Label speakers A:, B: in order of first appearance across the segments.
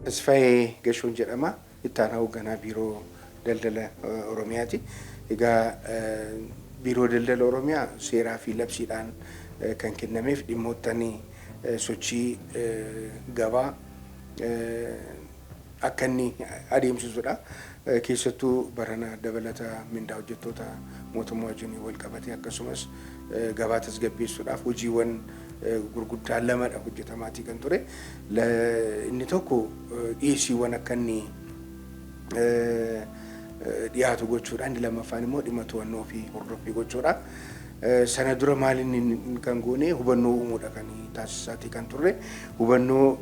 A: Tasfaayee Gashoon jedhama. Itti aanaa hoogganaa Biiroo Daldala Oromiyaati. Egaa Biiroo Daldala Oromiyaa seeraa fi labsiidhaan kan kennameef dhimmoottan sochii gabaa akka inni adeemsisudha. Keessattuu barana dabalata mindaa hojjettoota mootummaa wajjin wal qabatee akkasumas gabaa tasgabbeessuudhaaf hojiiwwan gurguddaa lamadha hojjetamaatii kan ture. Inni tokko dhiyeessiiwwan akka inni dhiyaatu gochuudha. Inni lammaffaan immoo dhimma to'annoo fi hordoffii gochuudha. Sana dura maal inni kan goone hubannoo uumuudha kan taasisaatii kan turre. Hubannoo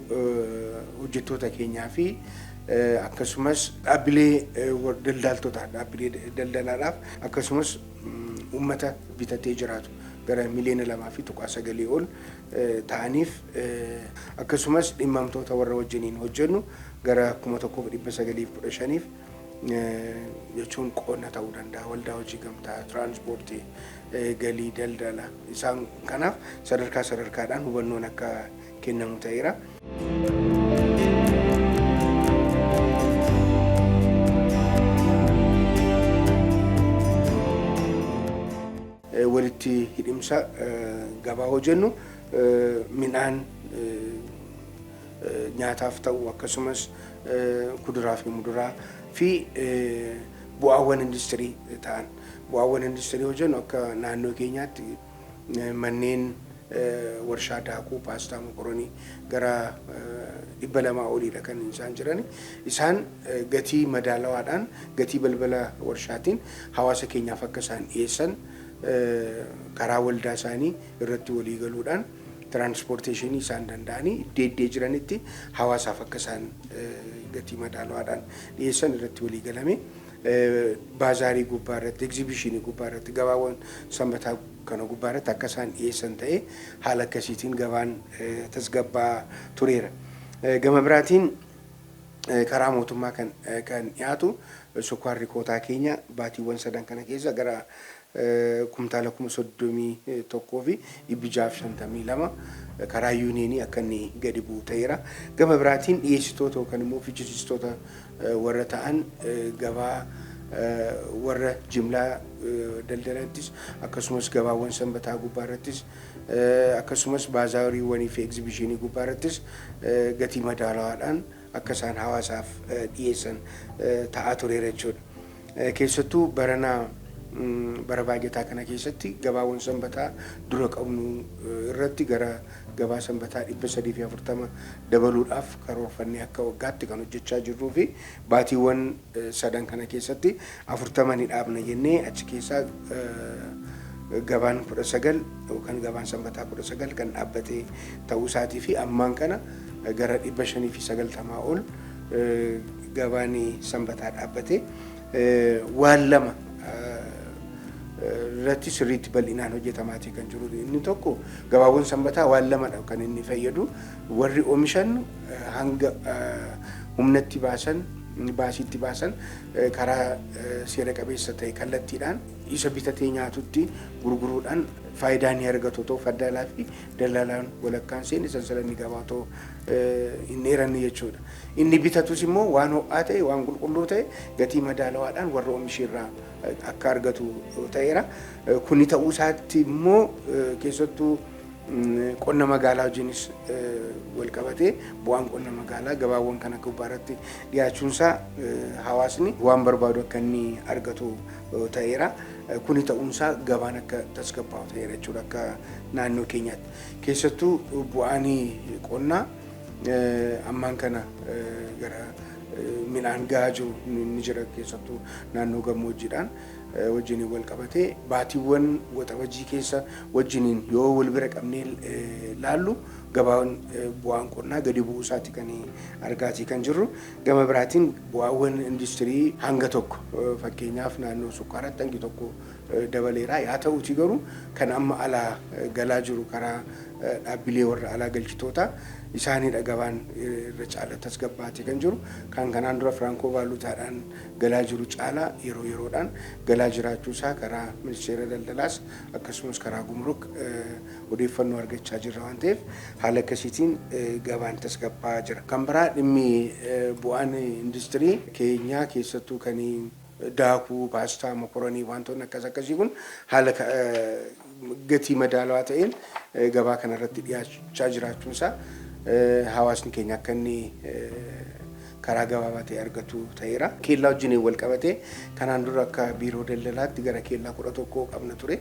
A: hojjettoota keenyaa fi akkasumas dhaabbilee daldaltoota, dhaabbilee daldalaadhaaf akkasumas uummata bitatee jiraatu gara miliyoona 2.9 ol ta'aniif akkasumas dhimmamtoota warra wajjiniin hojjennu gara 1915f jechuun qonna ta'uu danda'a, waldaa hojii gamtaa, tiraanspoortii, galii daldala, isaan kanaaf sadarkaa sadarkaadhaan hubannoon akka kennamu ta'eera. Walitti hidhimsa gabaa hojjennu midhaan nyaataaf ta'u akkasumas kuduraa fi muduraa fi bu'aawwan industirii ta'an. Bu'aawwan industirii hojjennu akka naannoo keenyaatti manneen warshaa daakuu, paastaa, mokoronii gara 200 oliidha kan isaan jiran. Isaan gatii madaalawaadhaan, gatii balbala warshaatiin hawaasa keenyaaf akka isaan dhiyeessan karaa waldaa isaanii irratti walii galuudhaan tiraanspoorteeshinii isaan danda'anii iddoo iddoo jiranitti hawaasaaf akka isaan gatii madaalawaadhaan dhiyeessan irratti walii galame. Baazaarii gubbaa irratti, egzibishinii gubbaa irratti, gabaawwan sanbataa kana gubbaa irratti akka isaan dhiyeessan ta'ee haala akkasiitiin gabaan tasgabbaa tureera. Gama biraatiin karaa mootummaa kan dhiyaatu sukkaarri kootaa keenya baatiiwwan sadan kana keessa gara kumtaala 31,652 karaa yuuniyeenii akka inni gadi bu'u ta'eera. Gama biraatiin dhiyeessitoota yookaan immoo fichisiistoota warra ta'an gabaa warra jimlaa daldalattis akkasumas gabaawwan sanbataa gubbaa irrattis akkasumas baazaariiwwanii fi egzibishinii gubbaa irrattis gatii madaalawaadhaan akka isaan hawaasaaf dhiyeessan ta'aa tureera jechuudha. Keessattuu baranaa bara baajataa kana keessatti gabaawwan sanbataa dura qabnu irratti gara gabaa sanbataa 340 dabaluudhaaf karoorfannee akka waggaatti kan hojjechaa jirruu fi baatiiwwan sadan kana keessatti 40 ni dhaabna jennee achi keessaa gabaan 19 yookaan gabaan sanbataa 19 kan dhaabbate ta'uu isaatii fi ammaan kana gara 590 ol gabaan sanbataa dhaabbate waan lama irratti sirriitti bal'inaan hojjetamaatii kan jiru. Inni tokko gabaawwan sanbataa waan lamadha kan inni fayyadu. Warri oomishan hanga humnatti baasan, baasiitti baasan karaa seera qabeessa ta'e kallattiidhaan isa bitatee nyaatutti gurguruudhaan faayidaa ni argatu ta'u faddaalaa fi dalaalaan walakkaan seenne sansalanni gabaa ta'u hin dheeranne jechuudha. Inni bitatus immoo waan ho'aa ta'e, waan qulqulluu ta'e gatii madaalawaadhaan warra oomisheerraa akka argatu ta'eera. Kuni ta'uu isaatti immoo keessattuu qonna magaalaa wajjinis wal qabatee bu'aan qonna magaalaa gabaawwan kana gubbaa irratti dhiyaachuunsaa hawaasni waan barbaadu akka inni argatu ta'eera. Kuni ta'uunsaa gabaan akka tasgabbaa'u ta'eera jechuudha akka naannoo keenyaatti. Keessattuu bu'aan qonnaa ammaan kana gara midhaan gahaa jiru ni jira keessattuu naannoo gammoojjiidhaan wajjiniin wal qabatee baatiiwwan waxabajjii keessa wajjiniin yoo wal bira qabnee laallu gabaan bu'aan qonnaa gadi bu'uu isaati kan argaatii kan jirru. Gama biraatiin bu'aawwan industirii hanga tokko fakkeenyaaf naannoo sukkaaraatti hangi tokko dabaleera. Yaa ta'uuti garuu kan amma alaa galaa jiru karaa dhaabbilee warra alaa galchitoota isaaniidha gabaan irra caala tasgabbaatee kan jiru. Kan kanaan dura firankoo vaaluutaadhaan galaa jiru caalaa yeroo yeroodhaan galaa jiraachuusaa karaa ministeera daldalaas akkasumas karaa gumruk odeeffannoo argachaa jirra waan ta'eef haala akkasiitiin gabaan tasgabbaa'aa jira. Kan biraa dhimmi bu'aan industirii keenyaa keessattuu kan daakuu, paastaa, mokoronii wantoonni akkas akkasii kun haala gatii madaalawaa ta'een gabaa kanarratti dhiyaachaa jiraachuunsaa hawaasni keenya akka inni karaa gabaabaa ta'e argatu ta'eera. Keellaa wajjin wal qabatee kanaan dura akka biiroo daldalaatti gara keellaa 11 qabna ture.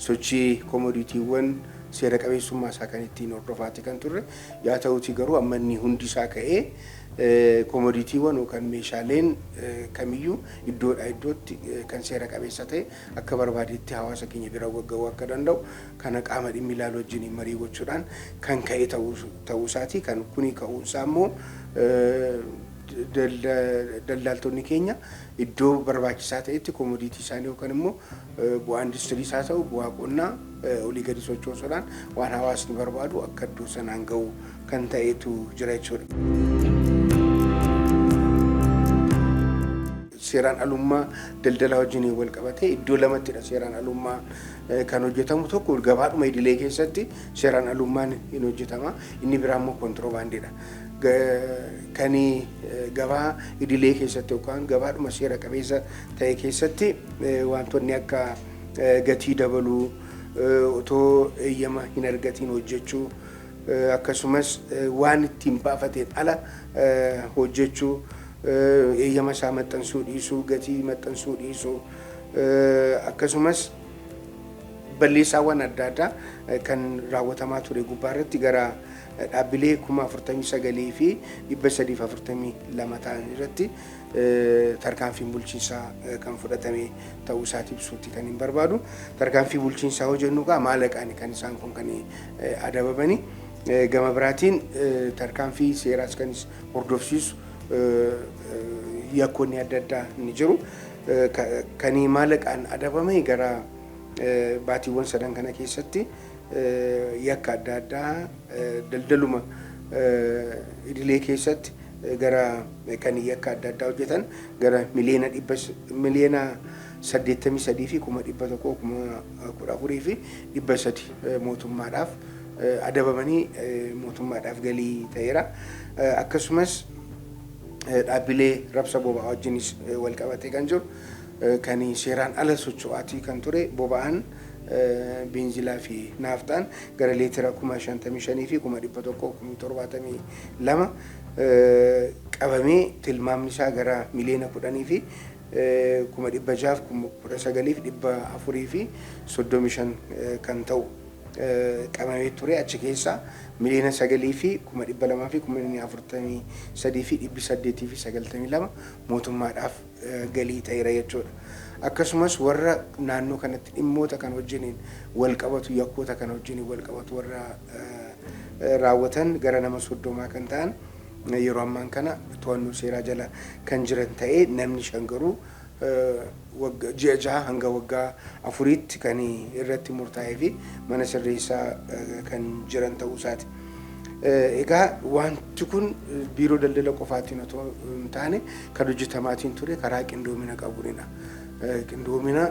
A: Sochii koomodiitiiwwan seera qabeessummaa isaa kan ittiin hordofaati kan turre. Yaa ta'uuti garuu amma inni hundi isaa ka'ee koomodiitiiwwan yookaan meeshaaleen kamiyyuu iddoodhaa iddootti kan seera qabeessa ta'e akka barbaadetti hawaasa keenya bira gahuu akka danda'u kana qaama dhimmi ilaalu wajjin marii gochuudhaan kan ka'e ta'uu isaati. Kan kuni ka'uunsaa immoo daldaltoonni keenya iddoo barbaachisaa ta'etti koomodiitii isaanii yookaan immoo bu'aa industirii isaa ta'u bu'aa qonnaa olii gadi sochoosuudhaan waan hawaasni barbaadu akka iddoo sanaan gahu kan ta'etu jira jechuudha. Seeraan alummaa daldala wajjin wal qabatee iddoo lamattidha seeraan alummaa kan hojjetamu. Tokko gabaadhuma idilee keessatti seeraan alummaan hin hojjetama, inni biraa immoo kontiroobaandiidha. Kan gabaa idilee keessatti yookaan gabaadhuma seera qabeessa ta'e keessatti wantoonni akka gatii dabaluu, otoo eeyyama hin argatiin hojjechuu, akkasumas waan ittiin baafateen ala hojjechuu, eeyyama isaa maxxansuu dhiisuu, gatii maxxansuu dhiisuu, akkasumas balleessaawwan adda addaa kan raawwatamaa ture gubbaa irratti gara dhaabbilee 49,342 ta'an irratti tarkaanfiin bulchiinsaa kan fudhatame ta'uu isaati ibsuuti kan hin barbaadu. Tarkaanfii bulchiinsaa hoo jennu egaa maallaqaan kan isaan kun kan adabamani. Gama biraatiin tarkaanfii seeraas kan hordofsiisu yakkoonni adda addaa ni jiru. Kan maallaqaan adabame gara baatiiwwan sadan kana keessatti yakka adda addaa daldaluma idilee keessatti gara kan yakka adda addaa hojjetan gara 83,114,300 mootummaadhaaf adabamanii mootummaadhaaf galii ta'eera. Akkasumas dhaabbilee rabsa boba'aa wajjinis wal qabatee kan jiru kan seeraan ala socho'aatii kan ture boba'aan beenzilaa fi naafxaan gara leetira 55,172 qabamee tilmaamni isaa gara 10,619,435 kan ta'u qabamee ture. Achi keessaa 9,243,892 mootummaadhaaf galii ta'eera jechuudha. Akkasumas warra naannoo kanatti dhimmoota kan wajjiniin wal qabatu, yakkoota kan wajjiniin wal qabatu warra raawwatan gara nama 30 kan ta'an yeroo ammaan kana to'annoo seeraa jala kan jiran ta'ee namni 5 garuu ji'a 6 hanga waggaa 4tti kan irratti murtaa'ee fi mana sirreessaa kan jiran ta'uu isaati. Egaa wanti kun biiroo daldala qofaatiin otoo hin taane kan hojjetamaatiin ture karaa qindoomina qabuunidha. Qindoomina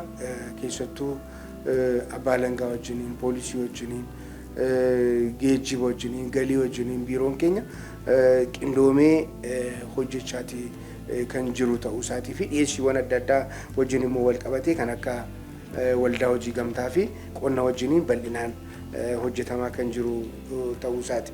A: keessattuu abbaa alangaa wajjiniin, poolisii wajjiniin, geejjiba wajjiniin, galii wajjiniin biiroon keenya qindoomee hojjechaati kan jiru ta'uu isaatii fi dhiyeessiiwwan adda addaa wajjin immoo wal qabatee kan akka waldaa hojii gamtaa fi qonna wajjiniin bal'inaan hojjetamaa kan jiru ta'uu isaati.